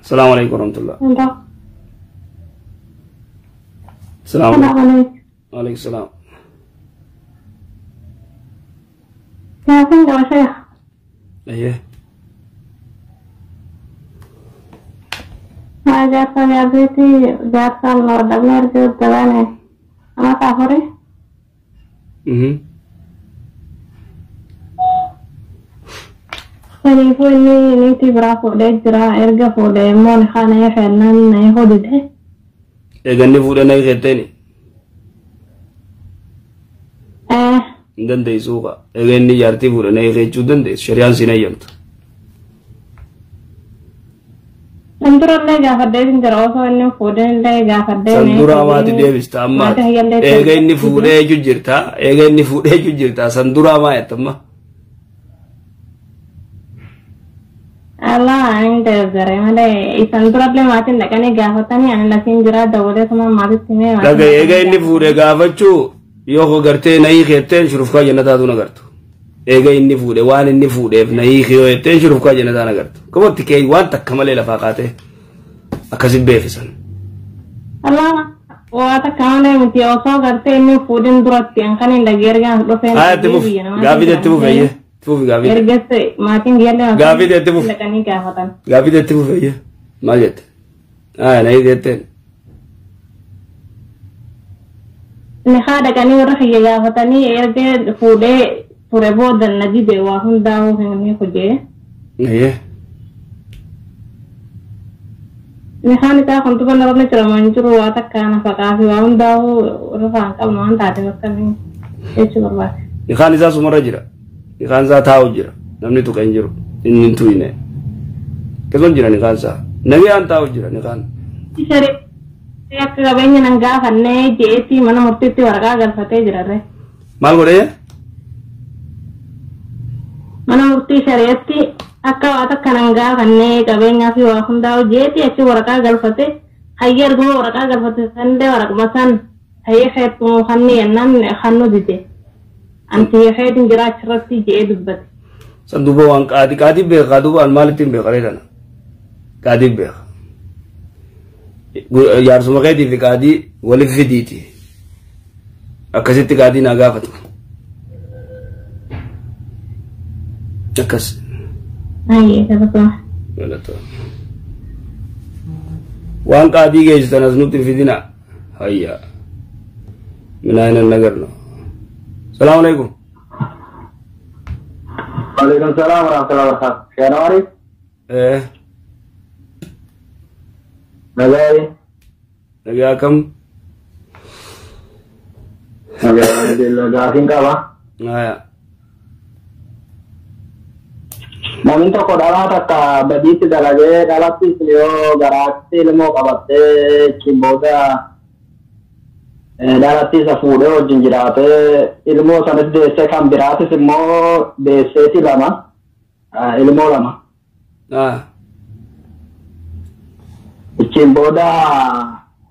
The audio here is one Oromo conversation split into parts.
Asalaamu alaikum warahmatullah. Asalaamu alaikum. Waalaikum salaam. Gaafin qaba sheekh. Ayyee. Waa jaarsa jaarsiitii jaarsaan wardabnee erga dabaane amata afurii. Kanaafuu inni niitii biraa fuudhee jira. Erga fuudhee immoo ni kana eefennaan na eeguu dide. Eeganni fuudhee na eeggatteeni. Hin dandeessuu kaa. Eega inni jaartii fuudhee na eeggachuu dandeessu. Shari'aan siin hayyamtu. San durallee gaafadhee hin jira osoo inni fuudhee illee gaafadhee. San duraa maati deebista amma. Eega inni fuudhee jechuu jirta. Eega inni fuudhee jechuu jirta. San duraa maa jetta amma. Allah ani deeggare malee isan durallee maatiin dhaqanii gaafatanii ani lasiin jira dawwalee suma maatitti himee. Dhaga eega inni fuudhee gaafachuu yoo gartee na hiiketteen shurufkaa jannataatu na gartu. Eega inni fuudhe waan inni fuudheef na hiike yoo jetteen shurufkaa jannataa na gartu. Qabatti kee waan takka malee lafaa kaatee akkasi beekisan. Allah waa takka malee miti osoo gartee inni fuudhin duratti an kan hin dhagee ergaan dhufeen. Haa itti fufi gaaffii itti fufi eeyyee itti fufi gaaffii. Ergas maatiin biyyallee Gaaffii itti fufi. dhaqanii gaafatan. Gaaffii itti fufi eeyyee maal jette? Haa na hiike jetteen. Nikaa dhaqanii warra kiyya gaafatanii erga fuudhee ture booda na dide waa hundaa'uu hin hojjee. Eeyyee. Nikaan isaa kun tuba narra jira moo hin jiru waa takka nafaqaa fi waa hundaa'uu irraa hin qabnu waan taate akkamiin jechuu barbaade. Nikaan isaa sumarra jira. Nikaan isaa taa'u jira. Namni tuqa hin jiru. Inni hin tuyne. Akkasuma jira nikaan isaa. Nagaan taa'u jira nikaan. Sharee akka qabeenya nan gaafannee je'eetti mana murtiitti waraqaa galfatee jira ree. Maal godhee? Mana murtii shareetti akka waa takka nan gaafannee qabeenyaa fi waa hundaa'u je'eetti achi waraqaa galfate hayyee erguma waraqaa galfate sandee waraquma san hayyee xeetu kanni yennaan kannu dide. Anti xeetin jira achirratti je'ee dubbate. San duuba waan qaadii qaadii beekaa duuba an maalitti hin beekaree tana? Qaadii beeka. Jaarsuma keetii fi qaadii waliif fidiiti. Akkasitti qaadii naa gaafatu. Akkas. Hayyee galatoo. Galatoo. Waan qaadii geessitan as nutti hin fidina. Hayya. Minaa hin nagarno. Salaamu alaikum. Waalaikum salaam warahmatullahi wabarakatuh. Sheenawaari? Eh, Nagaari? Nagaa kam? Nagaa alhamdulillah gaafiin qaba. Haya. Namni tokko dhalaa takka badiitti dalagee dhalattis yoo garaatti ilmoo qabattee achiin booda dhalatti isa fuudhee wajjin jiraatee ilmoo sanis deessee kan biraatis immoo deesseeti lama ilmoo lama. Ah. Achiin booda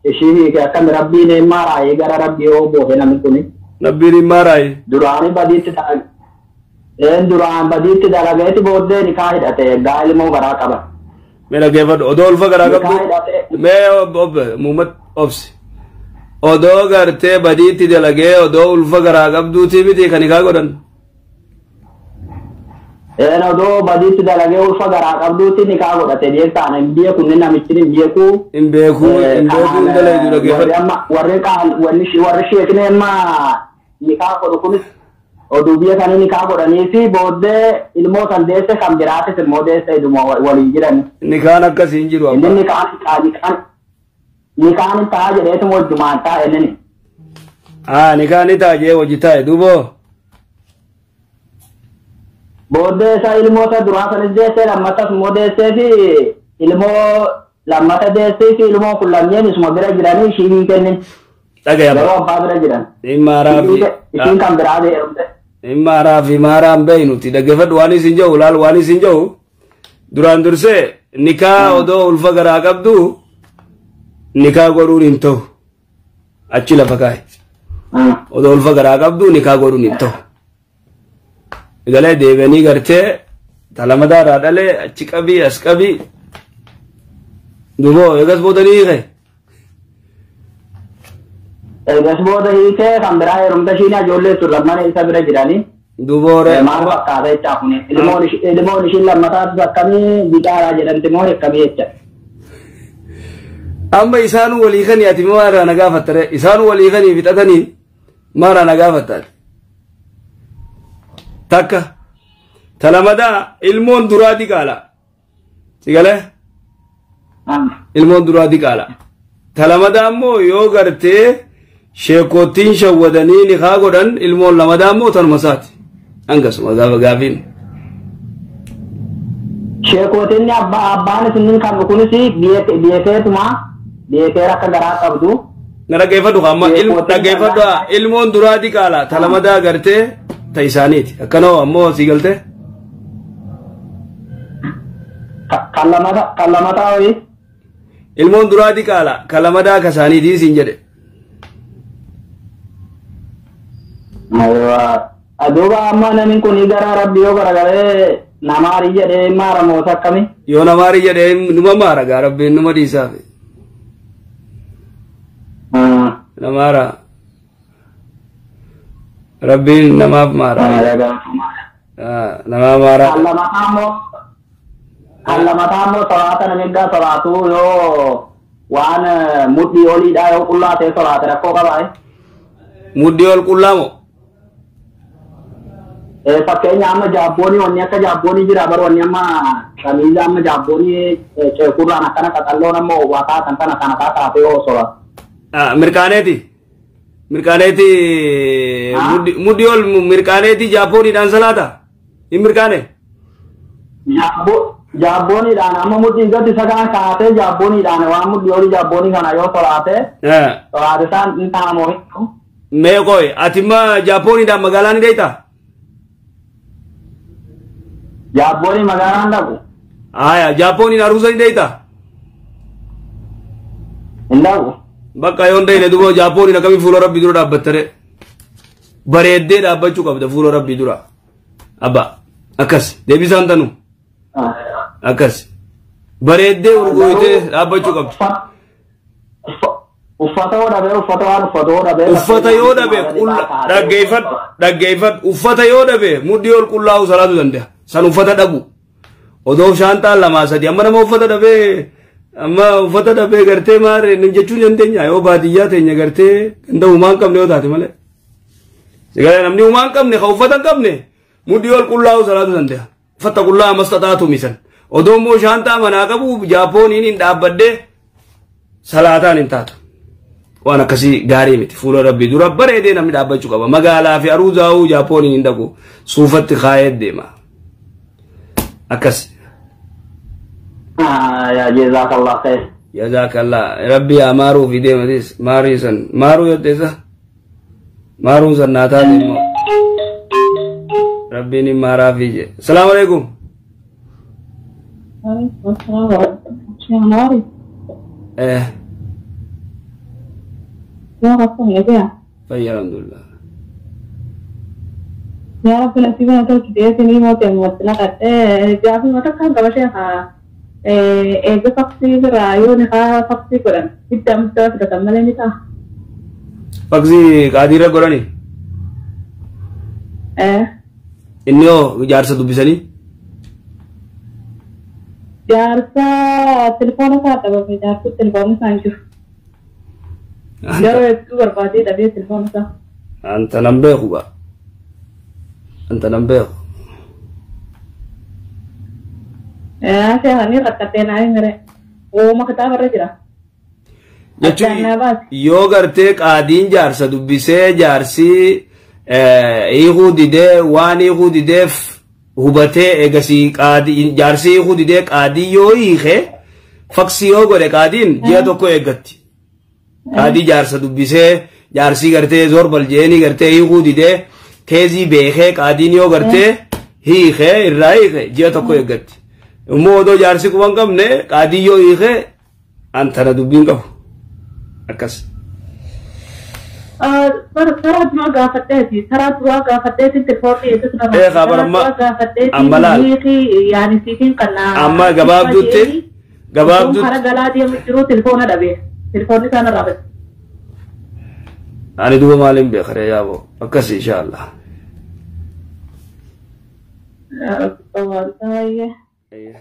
ishii hiike akkami rabbiin hin maaraayee gara rabbii yoo boohe namni kuni. Rabbiin hin maaraayi. Duraanii badiitti dalage. Een duraan badiitti dalageeti booddee nikaa hidhate egaa ilmoo garaa qaba. Mee dhaggeeffadhu odoo ulfa garaa Nikaa qabdu. hidhate. Mee obbe Muhammad obsi. Odoo gartee badiitti dalagee odoo ulfa garaa qabduutii miti kan nikaa godhan. Een odoo badiitti dalagee ulfa garaa qabduutti nikaa godhate deessaan hin beeku inni namichi hin beeku. Hin beekuu hin beekuu hin dalagu Warri dhaggeeffadhu. amma warri qaal warri warri sheekni amma nikaa godhu kunis oduu biyya sanii nikaa godhanii fi booddee ilmoo san deesse kan biraatis immoo deesse iduma waliin jiran. Nikaan akkasii hin jiru Inni abbaa. nikaan nikaan nikaan ta'a jedheetuma wajjumaan taa'e inni. Haa nikaan ni ta'a jee hojii taa'e duuboo. Booddee isa ilmoo isa duraa sanis deessee lammatas immoo deessee fi ilmoo lammata deessee fi ilmoo kun lameen isuma bira jiranii ishii hin kennin. Dhagaya Garuu abbaa. abbaa bira jiran. Hin maaraa fi Ishiin kan biraa heerumte. hin maaraa fi maaraan beeynuti dhaggeeffadhu waan isin jedhu laal waan isin jedhu duraan dursee nikaa odoo ulfa garaa qabdu nikaa godhuun hin ta'u achi lafa kaa'e. Odoo ulfa garaa qabdu nikaa godhuun hin ta'u. Galee deebi'anii gartee talamadaa irraa dhalee achi qabii as qabii Duboo eegas booda ni hiike. Eegas booda hiikee kan biraa heerumte ishiin ijoollee sun lamman isa bira jiranii. Duboore. Maal fakkaata jechaa kuni ilmoon ishiin lammataas akkamii bidhaadhaa jedhamti moo akkamii jecha. Amma isaanuu walii kanii ati maarraa na gaafattare isaanuu walii kanii fixatanii maarraa na gaafattaati. Takka talamadaa ilmoon duraa diqaala. Sigalee ilmoon duraa diqaala. Talamadaa immoo yoo gartee sheekottiin shawwadanii nikaa godhan ilmoon lamadaa immoo tanuma isaati. Hangasuma gaafa gaafiin. Sheekotinni abbaan isiniin kan kunis beekeetuma beekee akka garaa qabdu. Na dhaggeeffadhu amma dhaggeeffadhu ilmoon duraa diqaala talamadaa gartee ta isaaniiti. Akkanoo ammoo sii galtee. Kan lamataa hoyi. Ilmoon duraa diqaala kan lamadaa ka isaaniiti siin jedhe. Duuba amma namni kun gara rabbi yoo garagalee namaarii jedhee maaramoota akkami? Yoo namaarii jedhee numa maara gaa rabbiin numa dhiisaaf. Namaara. Rabbiin namaaf maara. Namaaf maara. Kan lamataa immoo salaata namiggaa salaatu yoo waan mudhii oliidhaa yoo qullaa ta'e salaate rakkoo qabaa? Mudhii ol qullaa moo? Fakkeenya amma jaabboonii wanni akka jaabboonii jira bar wanni amma shamiiza amma jaabboonii ceekurraan akkana qaqalloon amma waa kaatan kana kana kaataatee yoo soba. Mirkaaneeti. Mirkaaneeti mudhii ol mirkaaneeti jaabbooniidhaan salaata? Hin mirkaane? Jaabbooniidhaan amma mudhii gadi isa kana kaatee jaabbooniidhaan waan mudhii olii jaabboonii kana yoo solaate solaate isaan hin taamoo hin. Mee qoy ati ma jaabbooniidhaan magaalaa ni deeytaa? Jaabboonii magaalaan dhaqu. Aya jaabbooniin aruusa ni deeytaa? Hin dhaqu. Bakka yoon deeyne duuba jaabbooniin akkamii fuula rabbii dura dhaabbattare? Bareeddee dhaabbachuu qabda fuula rabbii dura. Abba akkas deebisaan tanu. Akkas bareeddee urgooyitee dhaabbachuu qabda. Uffata yoo dhabe uffata waan uffata yoo dhabe. Uffata yoo dhabe dhaggeeffadhu dhaggeeffadhu uffata yoo dhabe mudhii ol qullaa'u salaatu danda'a. San uffata dhabu. Odoo shaantaan lamaa sadi amma nama uffata dhabee amma uffata dhabee gartee maarree jechuun dandeenya yoo baadiyyaa teenya gartee ganda uumaa hin qabne yoo taate malee. Sigalee namni uumaa hin qabne kan uffata hin qabne mudhii ol qullaa'u salaatu danda'a. Uffata qullaa ammas xaxaatu misan. Odoo immoo shaantaa manaa qabu jaappooniin hin dhaabbadde salaataan hin taatu. Waan akkasii gaarii miti fuula rabbii dura bareedee namni dhaabbachuu qaba. Magaalaa fi aruuzaa'uu jaappooniin hin dhaqu suufatti kaayee deema. Akkas. Jazakallah khair. Jazakallah. Rabbi yaa maaruu fi deematis maarii san maaruu yotteessa maaruun san naa taate immoo rabbiin hin maaraa fi jee. Salaamu alaikum. Fayya alhamdulillah. Ya Rabbi nasiba tolchi deetini mootii ammatti naqadhee gaafii mata kan qaba sheekha eega faksii biraa yoo nikaa faksii godhan hidda ammaa fidatan malee ni ta'a. Faksii qaadiirra godhani? Inni hoo jaarsa dubbisanii? Jaarsa telefoona isaa dhabame jaarsa telefoona isaa hin jiru. Yeroo hedduu barbaadee dhabee telefoona isaa. Anta nan beeku ba. Anta nan beeku. Sheekha rakkatee naa himire. Uuma kitaaba irra jira. Jechuun yoo gartee qaadiin jaarsa dubbisee jaarsi hiikuu didee waan hiikuu dideef hubatee eegasii qaadii jaarsi hiikuu didee qaadii yoo hiike faksii yoo godhe qaadiin ji'a tokko eeggatti. Qaadii jaarsa dubbisee jaarsii gartee zorbal jeeni gartee hiikuu didee keezii beekee qaadiin yoo gartee hiike irraa hiike ji'a tokko eeggatti. Immoo odoo jaarsi quban qabne qaadii yoo hiike antana dubbiin qabu. Akkas. Karaa duraa gaafadheeti. Karaa duraa gaafadheeti telefoonni eessatti nama. Ee kabar amma amma laal. Amma gabaabduutti Gabaabduu Kara galaa deemu jiru telefoona dhabe. Telefoonni isaan irraa bade. Ani duba maaliin beekaree yaaboo akkas inshaallah. Baay'ee. Ayya.